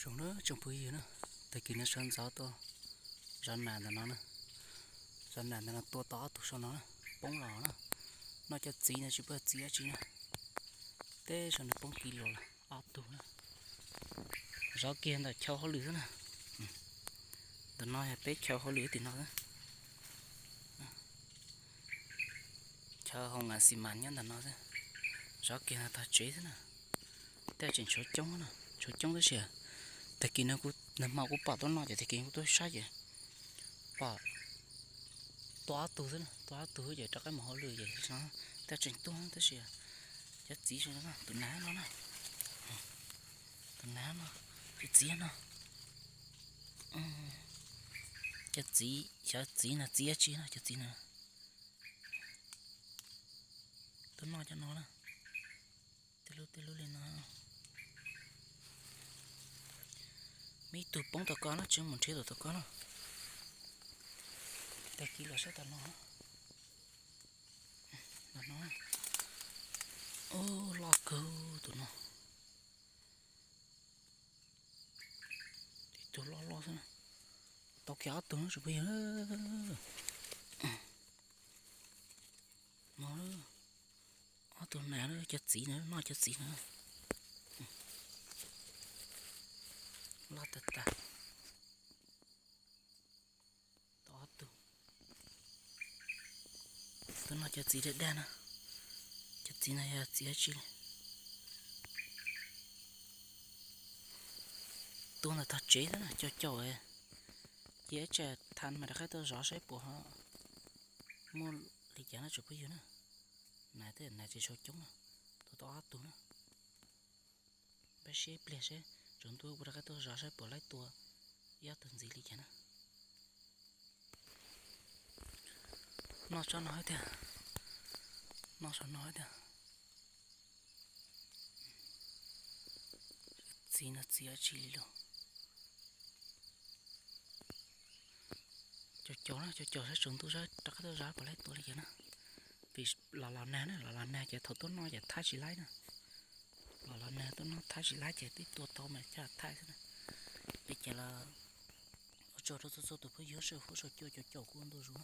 Zoo na tsoom phooj ywg na, tag kis no sawv ntxov tuaj zov nas ntawm no na, zov nas ntawm no tua tau ob tug saum no na, poob los na, noj cov txiv no tsis paub txiv dab tsi na, teb saum no poob kiag los lawm ob tug na, zov kiag ntawm chaw hauj lwm xwb na, ntawm no yog peb chaw hauj lwm tim no xwb. Chaw hoo nas xi mas nyob ntawm no xwb, zov kiag tog tsev xwb na. Tej tseem tshuav coob no, tshuav coob tab sis tag kis no kuv nag hmo kuv pom tuaj noj ces tag kis kuv tuaj saib ces pom tua ob tug xwb, tua ob tug ces rov qab mus hauj lwm ces tej tseem tuaj tab sis cov txiv tus nas no na, tus nas no, cov txiv no, cov txiv, cov txiv no txiv dab tsi no, cov txiv no tuaj noj cov no na, tej lub tej lub li no, muaj ib tug poob tom ko no, tsis mus nrhiav tom tom ko no, tag kis los saib tom no, no, loj kawg tus no, ib tug loj loj xwb na, tau kiag ob tug no tsis pub yog no, ob tug nas cov txiv na, noj cov txiv na, loj tag tag. Tau ob tug, tuaj noj cov txiv daj daj na, cov txiv no yog txiv dab tsi li, tua ntawm tog tsev xwb na, caum caum, cia ib tsam tha mas rov qab tuaj zov saib puas ho muaj li cas no tsoom phooj ywg na, nas tej nas tsis tshua coob na, tua tau ob tug na. Peb saib pliag seb tsaus ntuj kuv rov qab tuaj zov saib puas laib tua ib ob tug ntxiv li cas na. Noj tsob no thiab tiag, noj tsob no thiab tiag. Txiv no txiv dab tsi li los. Caum caum na, caum caum saib tsaus ntuj saib rov qab tuaj zov puas laib tua li cas na. Vim los los nag na, los los nag ces thaum tuaj noj ces thaij tsis laib na. Los los nag tuaj noj thaij tsis laib ces twb tua tau mas coj thaij xwb na. Li cas los ua tsaug rau txhua txhua tus phooj ywg sawv huab saum cua caum caum kuv ua ntu zus na.